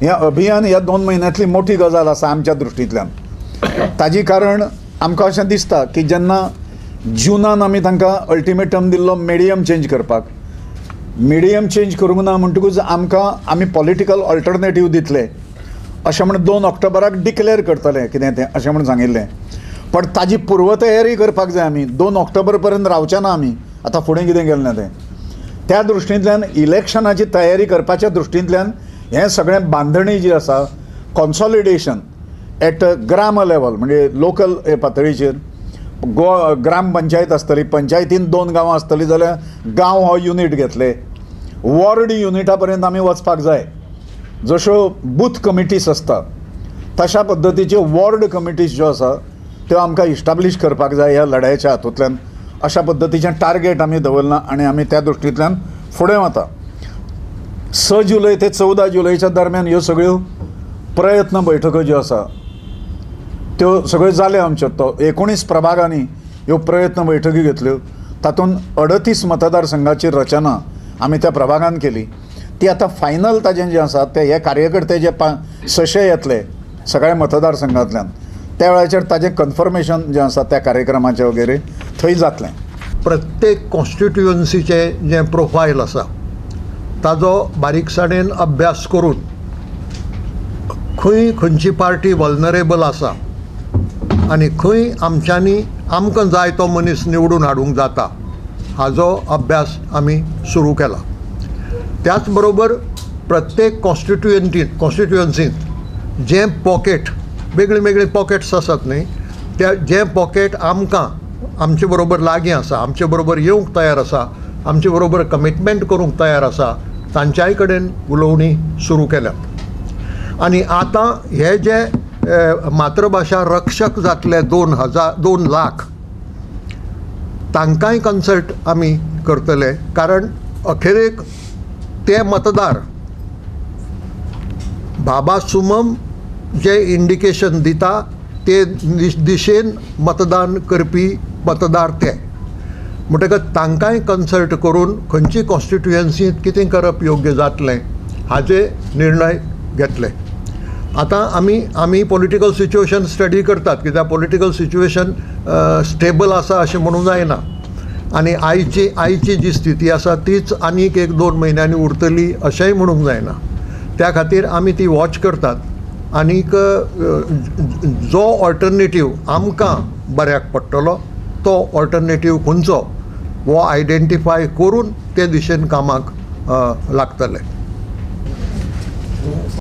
हें अभियान ह्या 2 म्हयन्यांतली मोठी गजाल आसा आमच्या दृश्टींतल्यान. ताजी कारण आमकां अशें दिसता की जेन्ना जुनान आमी तांकां अल्टिमेटम दिल्लो मिडियम चेंज करपाक, मिडियम चेंज करूंक ना म्हणटकूच आमकां आमी पॉलिटिकल ऑल्टरनेटीव दितले अशें म्हण 2 ऑक्टोबराक डिक्लेर करतले कितें तें अशें म्हण सांगिल्लें. पण ताजी पूर्वतयारी करपाक जाय. आमी 2 ऑक्टोबर पर्यंत रावचे ना आमी आतां फुडें कितें केलें ना तें. त्या दृश्टींतल्यान इलेक्शनाची तयारी करपाच्या दृश्टींतल्यान हें सगळें बांदणी जी आसा कॉन्सॉलिडेशन एट ग्राम लेवल म्हणजे लोकल पातळीचेर गोवा ग्राम पंचायत आसतली, पंचायतीन 2 गांवां आसतली जाल्यार गांव हो युनीट घेतले, वॉर्ड युनिटा पर्यंत आमी वचपाक जाय. जश्यो बूथ कमिटीज आसता तशा पद्दतीच्यो वॉर्ड कमिटीज ज्यो आसा त्यो आमकां इस्टाब्लीश करपाक जाय ह्या लढायेच्या हातूंतल्यान. अशा पद्दतीचें टार्गेट आमी दवरलां आनी आमी त्या दृश्टींतल्यान फुडें वता. 6 जुलय ते 14 जुलयच्या दरम्यान ह्यो सगळ्यो प्रयत्न बैठको ज्यो आसा त्यो सगळ्यो जाल्यो आमच्यो. तो 19 प्रभागांनी ह्यो प्रयत्न बैठकी घेतल्यो, तातूंत 38 मतदारसंघाची रचना आमी त्या प्रभागान केली. ती आतां फायनल ताजें जें आसा ते हे कार्यकर्ते जे 600 येतले सगळ्या मतदारसंघांतल्यान त्या वेळाचेर ताजें कन्फर्मेशन जें आसा त्या कार्यक्रमाचें वगैरे थंय जातलें. प्रत्येक कॉन्स्टिट्युएन्सीचें जें प्रोफायल आसा ताजो बारीकसाणेन अभ्यास करून खंय खंयची पार्टी वल्नरेबल आसा आनी खंय आमच्यांनी आमकां जाय तो मनीस निवडून हाडूंक जाता हाजो अभ्यास आमी सुरू केला. त्याच बरोबर प्रत्येक कॉन्स्टिट्युएन्सींत जें पॉकेट वेगळीं वेगळीं पॉकेट्स आसात न्ही, त्या जें पॉकेट आमकां आमचे बरोबर लागीं आसा, आमचे बरोबर येवंक तयार आसा, आमचे बरोबर कमिटमेंट करूंक तयार आसा तांच्याय कडेन उलोवणी सुरू केल्यात. आनी आतां हे जे मातृभाशा रक्षक जातले 2 लाख तांकांय कन्सल्ट आमी करतले, कारण अखेरेक ते मतदार बाबा सुमम जे इंडिकेशन दिता ते दिशेन मतदान करपी मतदार ते, म्हणटकच तांकांय कन्सल्ट करून खंयची कॉन्स्टिट्युएन्सींत कितें करप योग्य जातलें हाजे निर्णय घेतले. आतां आमी पॉलिटिकल सिच्युएशन स्टडी करतात कित्याक पॉलिटिकल सिच्युएशन स्टेबल आसा अशें म्हणूंक जायना आनी आयची जी स्थिती आसा तीच आनीक 1-2 म्हयन्यांनी उरतली अशेंय म्हणूंक जायना. त्या खातीर आमी ती वॉच करतात आनीक जो ऑल्टरनेटीव आमकां बऱ्याक पडटलो तो ऑल्टरनेटीव खंयचो हो आयडेंटिफाय करून ते दिशेन कामाक लागतले.